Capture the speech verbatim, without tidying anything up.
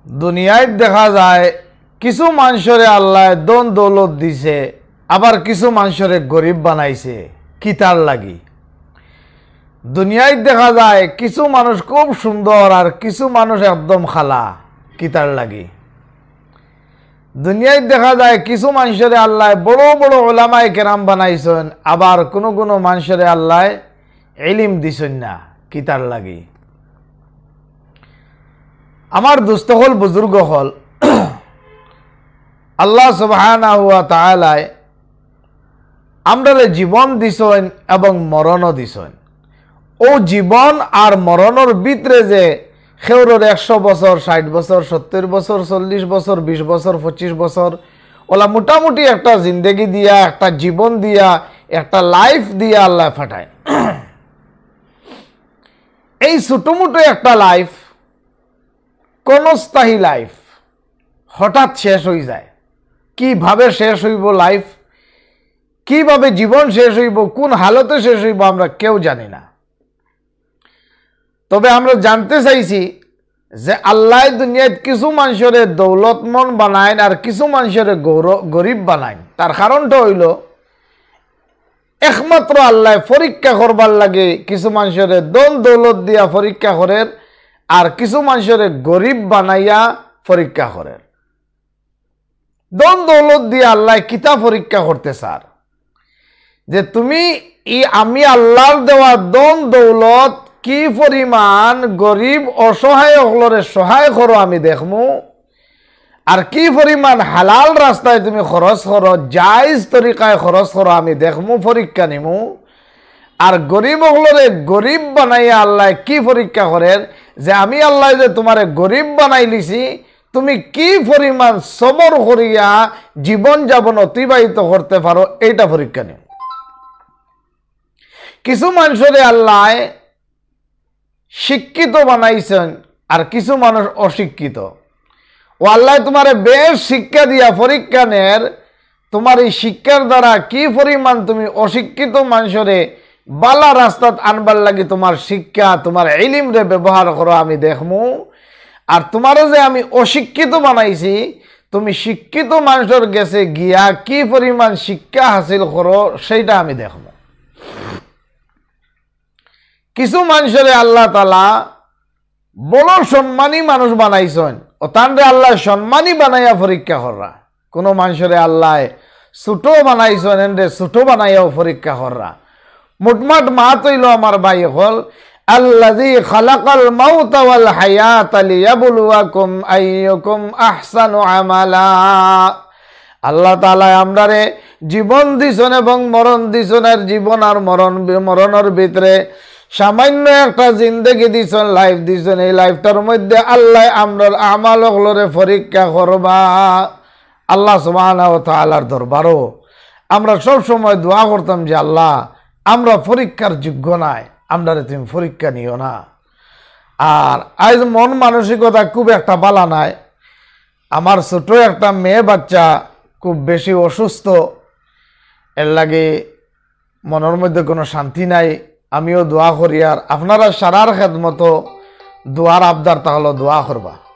দুনিয়াত দেখা যায় কিছু মানষরে আল্লায় ধন দৌলত দিছে, আবার কিছু মানষরে গরিব বানাইছে। কিতার লাগি? দুনিয়াত দেখা যায় কিছু মানুষ খুব সুন্দর আর কিছু মানুষ একদম কালা। কিতার লাগি? দুনিয়াত দেখা যায় কিছু মানষরে আল্লায় বড় বড় উলামায়ে কেরাম বানাইছইন, আবার কুনু কুনু মানষরে আল্লায় ইলিম দিছইন না। কিতার লাগি? আমার দোস্ত অকল, বুজুর্গ অকল, আল্লাহ সুবহানাহু ওয়া তাআলায় আমরারে জীবন দিছইন এবং মরণও দিছইন। অউ জীবন আর মরণর ভিতরে যে কেউরর একশো বছর, ষাইট বছর, সত্তইর বছর, চল্লিশ বছর, বিশ বছর, পঁচিশ বছর, অলা মোটামুটি একটা জিন্দেগি দিয়া, একটা জীবন দিয়া, একটা life দিয়া আল্লায় পাঠাইন। এই ছোটমোটো একটা life, ক্ষণস্থায়ী life, হঠাৎ শেষ অইযায়। কিভাবে শেষ অইবো life, কিভাবে জীবন শেষ অইবো, কুন হালতে শেষ অইবো, আমরা কেউ জানি না। তবে আমরা জানতে চাইছি যে আল্লায় দুনিয়াত কিছু মানষরে দৌলতমন বানাইন আর কিছু মানষরে গৌর-, গরিব বানাইন। তার কারণটা অইলো, একমাত্র আল্লায় পরীক্ষা করবার লাগি কিছু মানষরে ধন দৌলত দিয়া পরীক্ষা করের, আর কিছু মানষরে গরিব বানাইয়া পরীক্ষা করের। ধন দৌলত দিয়া আল্লায় কিতা পরীক্ষা করতে চার? যে তুমি ই আমি আল্লার দেওয়া ধন দৌলত কি পরিমাণ গরিব অসহায় অকলরে সহায় করো আমি দেখমু, আর কি পরিমাণ হালাল রাস্তায় তুমি খরচ করো, জায়েজ তরিকায় খরচ করো আমি দেখমু, পরীক্ষা নিমু। আর গরিব অকলরে গরিব বানাইয়া আল্লায় কি পরীক্ষা করের, যে আমি আল্লায় যে তুমারে গরিব বানাইলিছি, তুমি কি পরিমাণ সবর করিয়া জীবন যাপন অতিবাহিত করতে পারো, এইটা পরীক্ষা নিমু। কিছু মানষরে আল্লায় শিক্ষিত বানাইছইন, আর কিছু মানুষ অশিক্ষিত। অউ আল্লায় তুমারে বেশ শিক্ষা দিয়া পরীক্ষা নের, তুমার ই শিক্ষার দ্বারা কি পরিমাণ তুমি অশিক্ষিত মানষরে বালা রাস্তাত আনবার লাগি তুমার শিক্ষা, তুমার ইলিমরে ব্যবহার করো আমি দেখমু। আর তুমারে যে আমি অশিক্ষিত বানাইছি, তুমি শিক্ষিত মানষর গেছে গিয়া কি পরিমাণ শিক্ষা হাসিল করো, সেইটা আমি দেখমু। কিছু মানষরে আল্লাহ তাআলা বড় সম্মানী মানুষ বানাইছইন, অউ তানরে আল্লায় সম্মানী বানাইয়া পরীক্ষা কররা। কুনু মানষরে আল্লায় ছোট বানাইছইন, এনরে ছোট বানাইয়াও পরীক্ষা কররা। মোটমাট মাত অইলো আমার ভাই অকল, আল্লাযী খালাকাল মাউতা ওয়াল হায়াতা লিয়াবলুয়াকুম আইয়ুকুম আহসানু আমালা। আল্লাহ তাআলায় আমরারে জীবন দিছইন এবং মরণ দিছইন, আর জীবন আর মরণ, মরণর ভিতরে সামান্য একটা জিন্দেগি দিছইন, life দিছইন। এই lifeটার মধ্যে আল্লায় আমরার আমাল অকলরে পরীক্ষা করবা। আল্লাহ সুবহানাহু ওয়া তাআলার দরবারও আমরা সব সময় দোয়া করতাম যে, "আল্লাহ, আমরা পরীক্ষার যোগ্য নায়, আমরারে তুমি পরীক্ষা নিও না।" আর আইজ মন মানসিকতা খুব একটা বালা নায়। আমার ছোট একটা মেয়ে বাচ্চা খুব বেশি অসুস্থ, এর লাগি মনর মধ্যে কুনু শান্তি নাই। আমিও দোয়া করি, আর আপনারা সারার খেদমতো দোয়ার আবদার তাহলে দোয়া করবা।